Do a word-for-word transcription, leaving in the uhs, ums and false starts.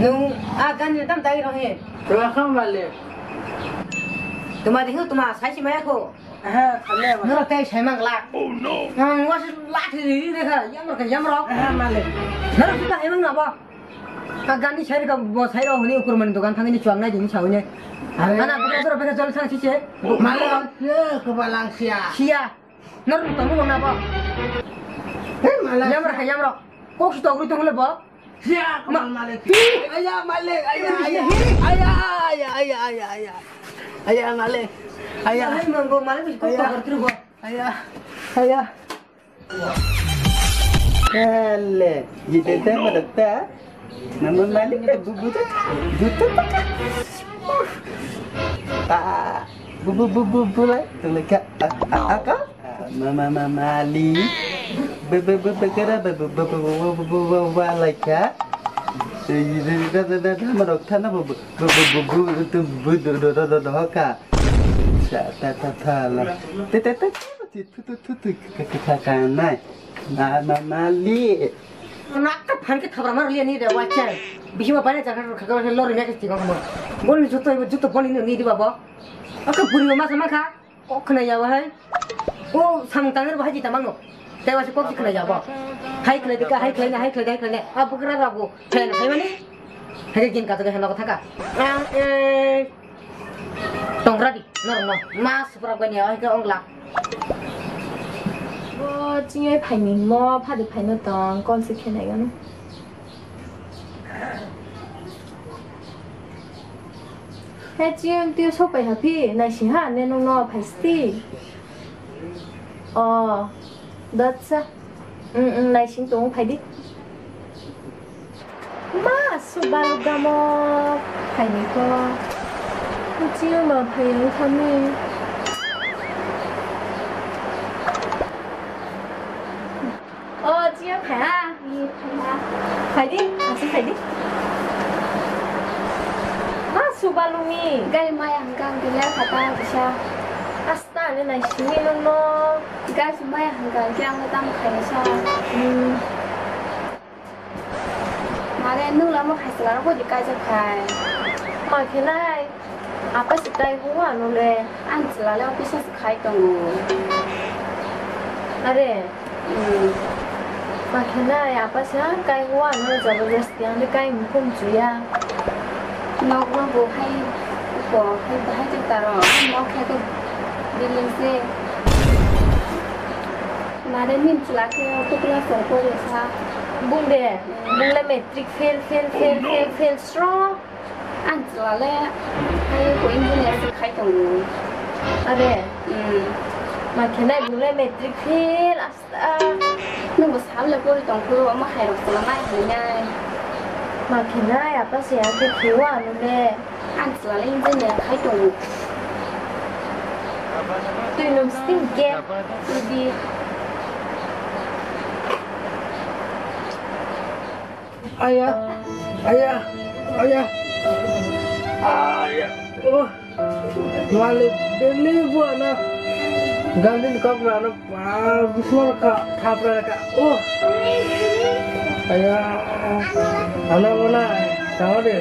Nung a gani tam dai rohe. Tuma kha male. Tuma dehu tuma sai si maya ko. Ha, khale. Noro tei sai mang la. Oh no. Nang was la thi ri re kha. Yam ro kha yam ro. Ha, male. Noro kita emang na ba. A gani sai ka bo sai ro huni ukur mani dogan thangni chuang nai dini sawi ne. Are. Ana bukra bukra bukra jol sang si se. Male. Ye, ko balang sia. Sia. Nor tong mo na ba. He mala. Yam ra yam ra. Kok si togri tong le ba. Sia ko malik. Aya malik. Aya aya. Aya aya aya aya aya. Aya malik. Aya. Ai manggo malik ko togri tru ba. Aya. Aya. Hele, yede te madakta. Nama malik te bubu te. Butu taka. Ah, bubu bubu bulai. Tulika. Aka. Mama mama mali. Bebe bebe kara bebe bebe bebe bebe bebe laika. Marok thana bubu bubu bubu bubu do do do do do ka. Sa ta ta ta la. Te te te. Thu thu thu thu ka ka ka nai. Na na na li. Na ka phan ke thabra mar li ni de wa cha. Bisi ma bane jaga ka ka lori me ke ti ko mo. Bol ni juto juto bol ni ni di babo. Aka buri ma sama kha. Kok khna ya wa hai. O samung tangir ba hai ji tamang no. Tai wa se kok khna ya ba. Hai khna de ka hai khna hai khna hai khna. A bukra rabu. Chen hai mani. Hai gin ka to ke helo thaka. Ang e. Tongra di, norok no. Mas pura gani awai ke ongla. Bo chingoi phaini mo phadi phaino tong kol se khenai gano. He chiyong tiyo sopai ha phi naisi ha ne nung no phai sti. O, datsa. Mm, mm, naising tong phai di. Ma, aswk balugamo phaini kho. Kuching ma phai wng thani. O, chiya phai ha. Phai di, aswk phai di. Ma, aswk baluni. Gari maya hwnkha, ang khe ler kha ta kisa. Asta ani naisingni nungno. Gari maya hwnkha, ang khe ang tam khainai sa. Hmm. Mare nung lama khaisla rok bodi kaijak khai. Ma khe nai, apa se kai hua no le. Ang chwla le office se khai tongo. Are. Hmm. Ma khe nai, apa se kai hua no jabardasti ang le kai mukhung chuya. Nok no bo hai ko hai bahai te taro. Nok khe to building se. Mare nin chwla khe o tukla song pore sa. Bung de, bung le matric fail, fail, fail, fail, fail, strong. Ang chwla le, hai ko engineer se khai tongo. Are? Hmm. Ma khe nai bung le matric fail, asta. Nungbo sal le pori tong phuru, omo hai rok chwla nai hinai. Ma khe nai, apa se ya khe khe wa ano le. Ang chwla le engineer khai tongo. Twi nung sting khe, twi di. Aya, aya, aya, aya. Oh, malik, deli buana. Gandin kok rana, ah, bismar ka, thapra ka. Oh, aya, ana mana, tahu deh.